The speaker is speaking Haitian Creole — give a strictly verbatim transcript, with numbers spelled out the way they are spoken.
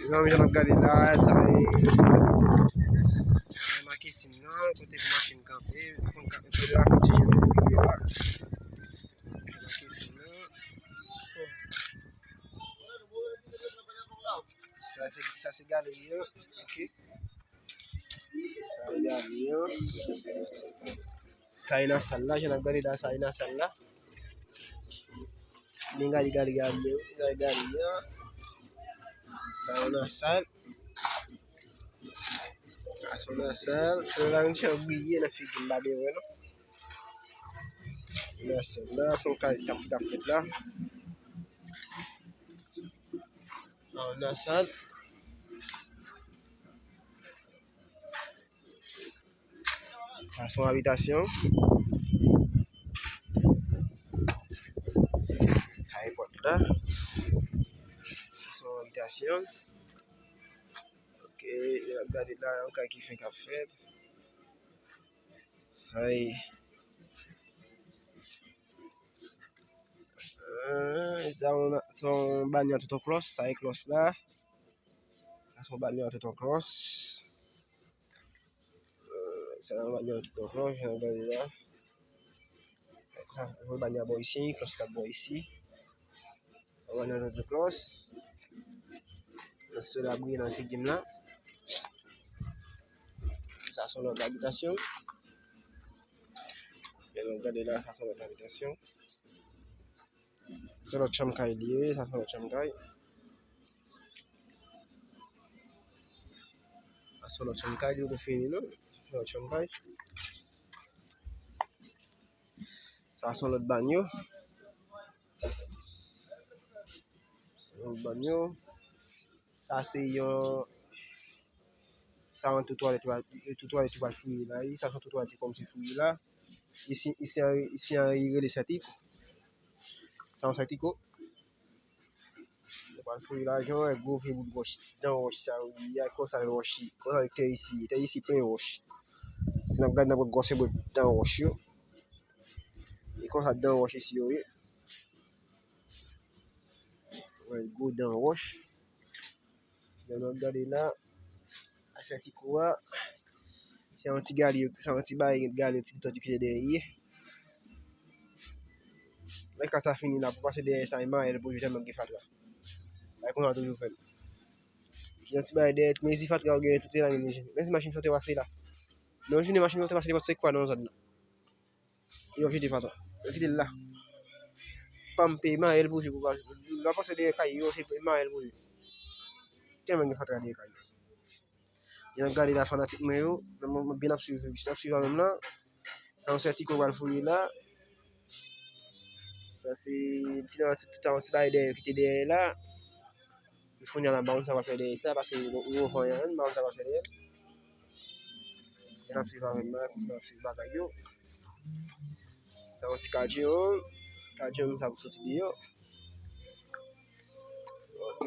Zanmi, jan n ap gade la, sa e, sa e make sin nan, kote pou machin kanpe, se konn ka, se la kontinye pou rive la. Make sin nan. Sa se, sa se galeri an, ok. Sa e galeri an. Sa e nan sal la, jan n ap gade la, sa e nan sal la. Men gade, gade, gade, gade, gade. Sa yo nan sal. Sa yo nan sal. Se la yon ti jan briye nan figi m, m pa byen wè non. Nan sal la, se yon kay k ap, k ap fèt la. Nan sal. Sa se yon abitasyon. Sa e pòt la. Sa se yon abitasyon. Ok, n ap gade la, yon kay ki fenk ap fèt. Sa e, euh, sa yon, sa yon banyè tout an klòs, sa e klòs la. Sa se yon banyè tout an klòs. Euh, sa yon banyè tout an klòs, jan w gade la. Sa, yon banyè bò isi, klòs la bò isi. Yon banyè tout an klòs. Sela briye nan figi m la. Sa se yon lòt abitasyon. Jan w gade la, sa se yon lòt abitasyon. Se lòt chanm kay li ye, sa se lòt chanm kay. Sa se lòt chanm kay, li poko fini non. Se lòt chanm kay. Sa se lòt banyo. Lòt banyo. Sa se yon, sa yon twou twalèt, twou twalèt yo pral fouye la, wi. Sa se yon twou twalèt yo kòmanse fouye la. Isi, isi, isi an rele sètiko. Sa yon sètiko. Yo pral fouye la, jan w wè gwo vye bout wòch, dan wòch sa yo ye a, konsa wòch ye, konsa tè isi ye, tè isi plen wòch. Si n ap gade, n ap wè gwosè bout dan wòch yo. E konsa dan wòch isi yo ye. Wè, gwo dan wòch. Jan n ap gade la, asètiko a, se yon ti galye, se yon ti bagay, galye ti detant yo kite dèyè ye. Lè ka sa fini la, pou pase dèyè sa, e mayèl pou jwe tèlman gen fatra. Bagay konsa toujou fè l. Gen yon ti bagay dèyè, mezi fatra yo gen tout la, gen, men se machin fatra pase la. Nan yon jounen, machin fatra pase nenpòt se kwa nan yon zòn nan. Yo jete fatra. Yo kite l la. Panpe, mayèl pou jwe pou pa jwe. Lè w pase dèyè kay yo, se mayèl pou jwe. Tèlman gen fatra dèyè kay yo. Jan n ap gade la, fanatik mwen yo, mwen, mwen byen ap swiv, ap swiv avè m la. Nan yon sètiko pral fouye la. Sa se ti, ti, ti bagay dèyè, kite dèyè la. Kounye a la, m pa konn sa pral fè dèyè sa, paske yo, yo vanyan, m pa konn sa pral fè dèyè. Jan n ap swiv avè m la, konsa n ap swiv bagay yo. Sa yon ti kadyon, kadyon sa pou soti deyò. Ok.